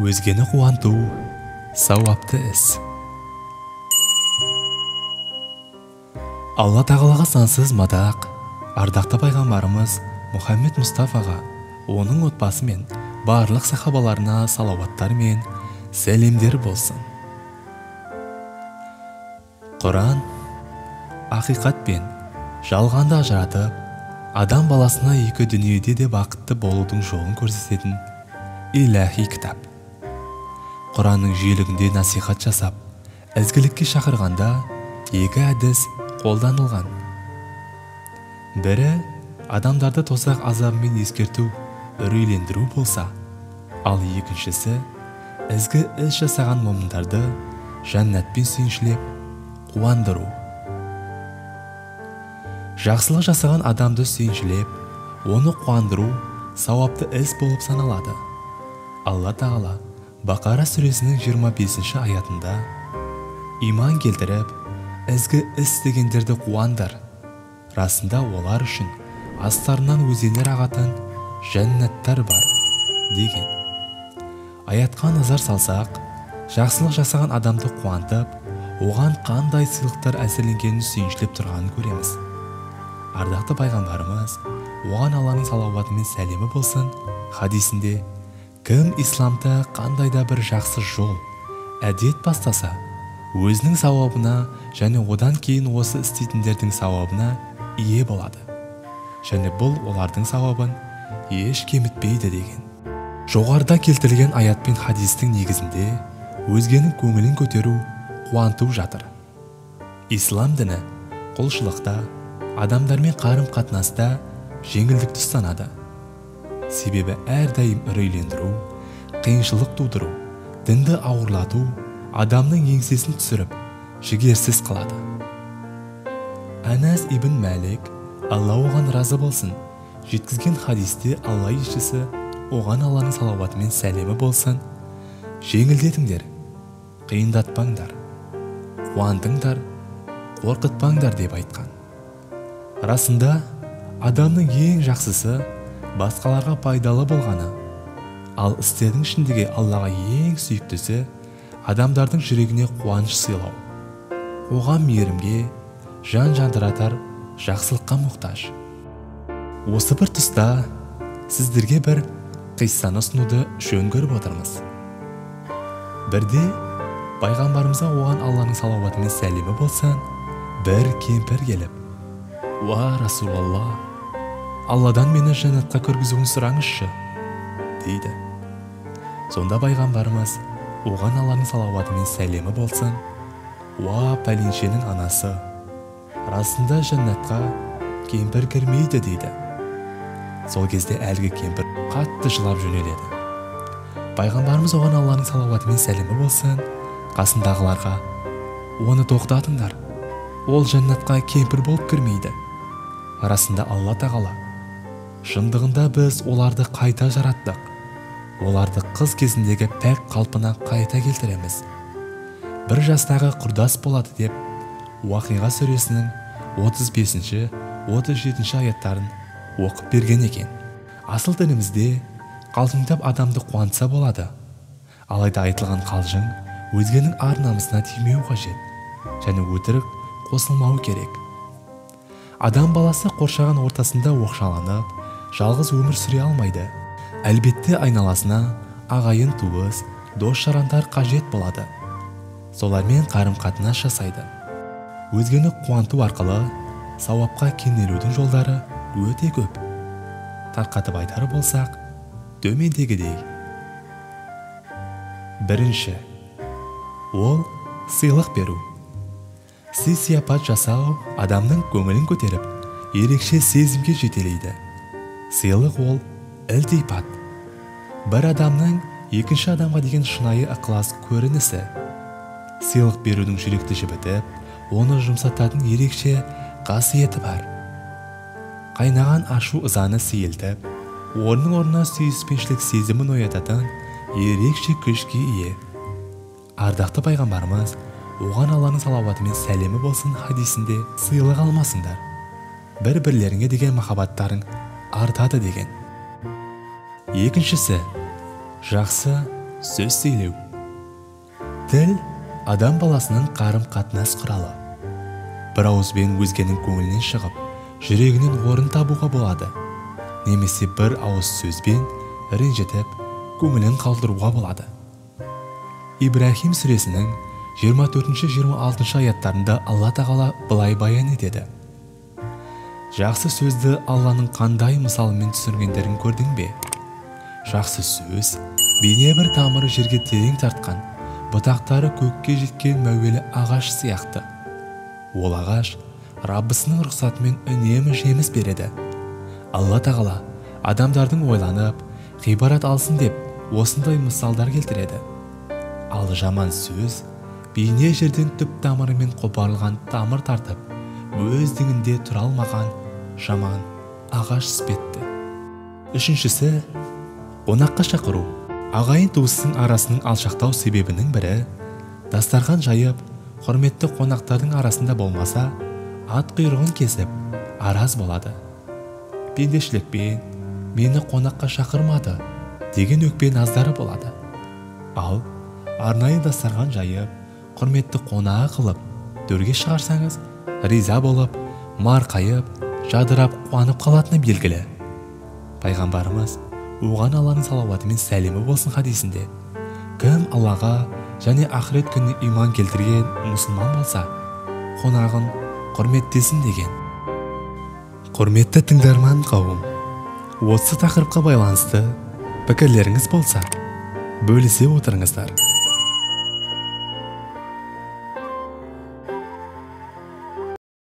Өзгені қуанту сауапты іс. Алла тағалаға сансыз мадақ, ардақты пайғамбарымыз Мұхаммед Мұстафаға, оның отбасы мен барлық сахабаларына салауаттар мен сәлемдер болсын. Құран ақиқат пен жалғанды ажыратып, адам баласына екі дүниеде де бақытты болудың жолын көрсететін иләһи кітап. Құранның жиелігінде насихат жасап, ізгілікке шақырғанда екі әдіс қолданылған. Бірі адамдарды тозақ азабымен ескерту, үрейлендіру болса, ал екіншісі ізгі іс жасаған момындарды жәннатпен сүйіншілеп, қуандыру. Жақсылық жасаған адамды сүйіншілеп, оны қуандыру сауапты іс болып саналады. Алла тағала Бақара сүресінің 25-ші аятында иман келтіріп, ізгі іс істегендерді қуандыр. Расында олар үшін астарынан өзендер ағатын жәннаттар бар деген. Аятқа назар салсақ, жақсылық жасаған адамды қуантып, оған қандай сыйлықтар әзірленгенін сүйіншілеп тұрғанын көреміз. Ардақты пайғамбарымыз, оған Алланың салауаты мен сәлемі болсын, хадисінде кім исламда қандай да бір жақсы жол, әдет бастаса, өзінің сауабына және одан кейін осы істейтіндердің сауабына ие болады. Және бұл олардың сауабын еш кемітпейді деген. Жоғарыда келтірілген аят пен хадистің негізінде өзгенің көңілін көтеру, қуанту жатыр. Ислам діні құлшылықта, адамдармен қарым-қатынаста жеңілдікті ұстанады. Себебі әрдайым үрейлендіру, қиыншылық тудыру, дінді ауырлату адамның еңсесін түсіріп, жігерсіз қылады. Әнәс ибн Мәлик, Алла оған разы болсын, жеткізген хадисте Алла елшісі, оған Алланың салауаты мен сәлемі болсын, жеңілдетіңдер, қиындатпаңдар, қуантыңдар, қорқытпаңдар деп айтқан. Расында, адамның ең жақсысы басқаларға пайдалы болғаны, ал істердің ішіндегі Аллаға ең сүйіктісі адамдардың жүрегіне қуаныш сыйлау, оған мейірімге, жан жандыратар жақсылыққа мұқтаж. Осы бір тұста сіздерге бір қиссаны ұсынуды жөн көріп отырмыз. Бірде пайғамбарымызға, оған Алланың салауаты мен сәлемі болсын, бір кемпір келіп, «Уа Расулалла, Алладан мені жәннатқа кіргізуін сұраңызшы», дейді. Сонда пайғамбарымыз, оған Алланың салауаты мен сәлемі болсын, «Уа пәленшенің анасы, расында жәннатқа кемпір кірмейді», дейді. Сол кезде әлгі кемпір қатты жылап жөнеледі. Пайғамбарымыз, оған Алланың салауаты мен сәлемі болсын, қасындағыларға, «Оны тоқтатыңдар, ол жәннатқа кемпір болып кірмейді. Расында Алла тағала, шындығында біз оларды қайта жараттық, оларды қыз кезіндегі пәк қалпына қайта келтіреміз. Бір жастағы құрдас болады» деп Уақиға сүресінің 35-ші, 37-ші аяттарын оқып берген екен. Асыл дінімізде қалжыңдап адамды қуантса болады. Алайда айтылған қалжың өзгенің ар-намысына тимеу қажет және өтірік қосылмауы керек. Адам баласы қоршаған ортасында оқшаланып, жалғыз өмір сүре алмайды. Әлбетте айналасына ағайын туыс, дос-жарандар қажет болады. Солармен қарым-қатынас жасайды. Өзгені қуанту арқылы сауапқа кенелудің жолдары өте көп. Тарқатып айтар болсақ, төмендегідей. Бірінші, ол сыйлық беру. Сый-сияпат жасау адамның көңілін көтеріп, ерекше сезімге жетелейді. Сыйлық ол ілтипат. Бір адамның екінші адамға деген шынайы ықылас көрінісі. Сыйлық берудің жүректі жібітіп, оны жұмсататын ерекше қасиеті бар. Қайнаған ашу ызаны сейілтіп, оның орнына сүйіспеншілік сезімін оятатын ерекше күшке ие. Ардақты пайғамбарымыз, оған Алланың салауаты мен сәлемі болсын, хадисінде сыйлық алмасыңдар, бір-бірлеріңе деген махаббаттарың артады деген. Екіншісі, жақсы Сөз сөйлеу. Тіл адам баласының қарым-қатынас құралы. Бір ауызбен өзгенің көңілінен шығып, жүрегінен орын табуға болады. Немесе бір ауыз сөзбен ренжітіп, көңілін қалдыруға болады. Ибрахим сүресінің 24-26 аяттарында Алла Тағала былай баян етеді. Жақсы сөзді Алланың қандай мысалымен түсіргендерін көрдің бе? Жақсы сөз бейне бір тамыры жерге терең тартқан, бұтақтары көкке жеткен мәуелі ағаш сияқты. Ол ағаш Раббысының рұқсатымен үнемі жеміс береді. Алла Тағала адамдардың ойланып, ғибрат алсын деп осындай мысалдар келтіреді. Ал жаман сөз бейне жерден түп тамырымен қопарылған тамыр тартып, өз діңінде тұра алмаған жаман ағаш іспетті. Үшіншісі, қонаққа шақыру. Ағайын туыстың арасының алшақтау себебінің бірі, дастархан жайып, құрметті қонақтардың арасында болмаса, ат құйрығын кесіп, араз болады. Пендешілікпен, мені қонаққа шақырмады деген өкпе наздары болады. Ал арнайы дастархан жайып, құрметті қонағы қылып, төрге шығарсаңыз, риза болып, марқайып, жадырап қуанып қалатыны белгілі. Пайғамбарымыз оған Алланың салауаты мен сәлемі болсын хадисінде, кім Аллаға және ақырет күніне иман келтірген мұсылман болса, қонағын құрметтесін деген. Құрметті тыңдарман қауым, осы тақырыпқа байланысты пікірлеріңіз болса, бөлісе отырыңыздар.